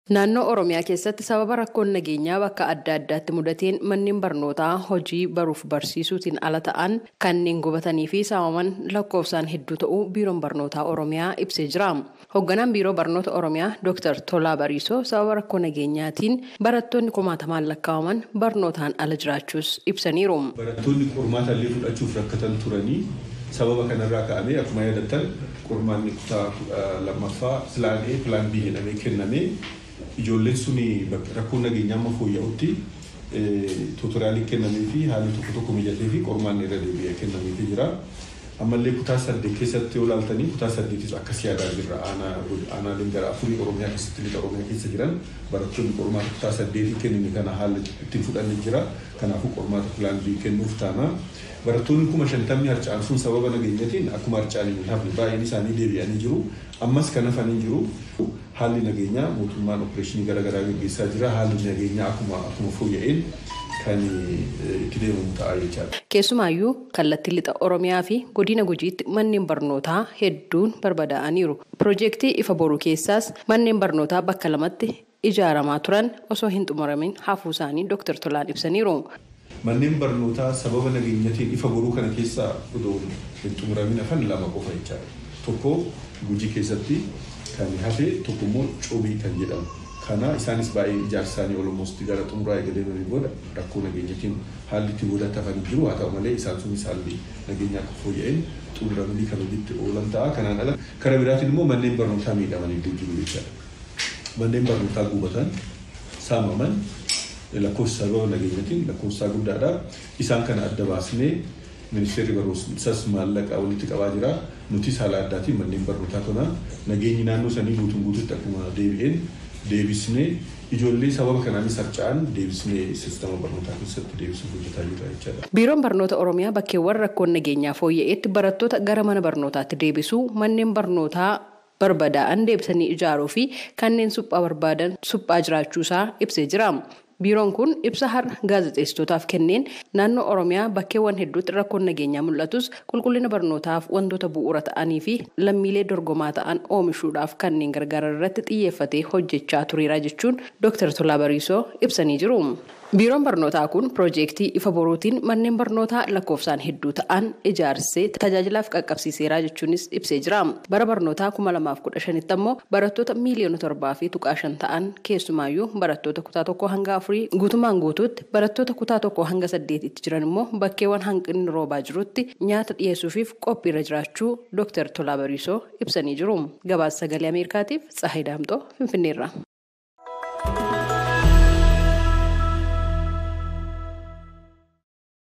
Naannoo Oromiyaa keessatti sababa rakkoon nageenyaa bakka adda addaatti mudateen manneen barnootaa hojii baruuf barsiisuutiin ala ta'an kanneen gubatanii fi saamaman lakkoofsaan hedduu ta'uu Biiroon Barnootaa Oromiyaa ibsee jira. Hoogganaan Biiroo Barnoota Oromiyaa Dr. Tolaa Bariisoo sababa rakkoo nageenyaatiin barattoonni kumaatamaan lakkaa'aman barnootaan ala jiraachuus ibsaniiru. Barattoonni qormaata illee fudhachuuf rakkatan turanii sababa kanarraa ka'amee akkuma yaadattan qormaanni kutaa 12ffaa pilaan A pilaan B jedhamee kennamee ijoolleen suni rakkoo nageenyaa amma fooyya'utti tuutoraaliin kennamee fi haalli tokko tokko mijatee fi qormaanni irra deebi'ee kennameefii jira. Ammallee kutaa 8 keessatti yoo ilaaltanii kutaa 8 akkas yaadaa jirra. Aanaaleen gara 4 Oromiyaa keessatti lixa Oromiyaa keessa jiran barattoonni qormaata kutaa 8 kennine kana haalli ittiin fudhanne jira. Kanaafuu qormaata pilaan B kennuuf taana. Barattoonni 50,000 harca'an sun sababa nageenyatiin akkuma harca'anii hin hafne baay'een isaanii deebi'anii jiru. Ammas kan hafanii jiru. Haalli nageenyaa mootummaan opereeshinii garaagaraa gaggeessaa jira. Haalli nageenyaa akkuma fooyya'een kan itti deemamu ta'a jechaadha. Keessumaayyuu kallattii lixa Oromiyaa fi godina Gujiitti manneen barnootaa hedduun barbadaa'aniiru. Piroojeektii Ifa Boruu keessaas manneen barnootaa bakka lamatti ijaaramaa turan osoo hin xumuramin hafuu isaanii Dr. Tolaan ibsaniiru. Manneen barnootaa sababa nageenyatiin Ifa Boruu kana keessaa odoo hin xumuramin hafan 2 qofa jechaadha. Tokko Gujii keessatti kan hafe, tokko immoo Cobii kan jedhamu. Kana isaanis baay'ee ijaarsa isaanii almost gara xumuraa eega deemanii booda rakkoo nageenyatiin haalli itti boodatti hafanii jiru. Haa ta'u malee isaan sunis haalli nageenyaa akka fooyya'een xumuramanii kan hojiitti oolan ta'a. Kanaan ala karaa biraatiin immoo manneen barnootaa miidhamanii iddoo jiru jechaadha. Manneen barnootaa gubatan, saamaman lakkoofsa sababa nageenyatiin lakkoofsa guddaadha. Isaan kana adda baasnee ministeerri barumsaas maallaqa walitti qabaa jira. Nutis haala addaatiin manneen barnootaa kana nageenyi naannoo sanii guutuun guutuutti akkuma deebi'een deebisnee ijoollee sababa kanaanis harca'an deebisnee sistema barnootaa keessatti deebisuuf hojjetaa jirra jechaadha. Biiroon Barnoota Oromiyaa bakkeewwan rakkoon nageenyaa fooyya'eetti barattoota gara mana barnootaatti deebisuu, manneen barnootaa barbadaa'an deebisanii ijaaruu fi kanneen suphaa barbaadan suphaa jiraachuusaa ibsee jira. Biiroon kun ibsa har'a gaazexeessitootaaf kenneen naannoo Oromiyaa bakkeewwan hedduutti rakkoon nageenyaa mul'atus qulqullina barnootaaf wantoota bu'uura ta'anii fi lammiilee dorgomaa ta'an oomishuudhaaf kanneen gargaaran irratti xiyyeeffatee hojjechaa tureera jechuun Dr. Tolaa Bariisoo ibsanii jiru. Biiroon barnootaa kun piroojeektii Ifa Boruutiin manneen barnootaa lakkoofsaan hedduu ta'an ijaarsee tajaajilaaf qaqqabsiiseera jechuunis ibsee jira. Bara barnootaa 2015 ammoo barattoota miiliyoona 7.5 ta'an keessumaayyuu barattoota kutaa 1 hanga 4 guutumaan guutuutti barattoota kutaa 1 hanga 8 jiran immoo bakkeewwan hanqinni roobaa jirutti nyaata dhiyeessuufiif qophiirra jiraachuu Dr. Tolaa Bariisoo ibsanii jiru. Gabaasa Sagalee Ameerikaatiif Tsahayi Daamxoo Finfinneerra.